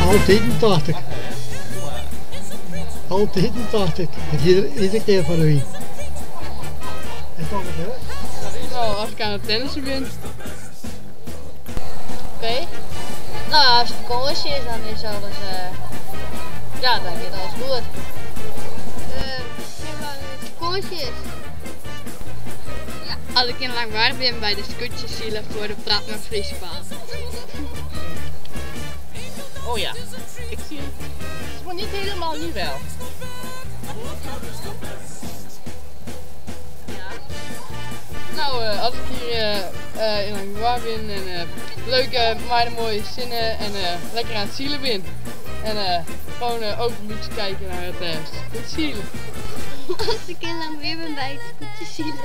Altiten tocht ik. Altiten tocht ik. It hie der iedere kear foar de wyn. En toch it hurd. No, as ik oan it tennissen bin. Oké. No, as it fakânsje is, dan is alles, ja, dan giet alles goed. Wannear't it fakânsje is. As ik yn Langwar bin by de skûtsjesilen foar de Praat mar Frysk-baan. Oh ja, ik zie het maar niet helemaal nu wel. No, as ik hjir yn Langwar bin en leuk mei de moaie sinne en lekker oan it silen bin. En gewoan ook in bytsje kijke nei it skûtsjesilen. As ik yn Langwar bin by it skûtsjesilen.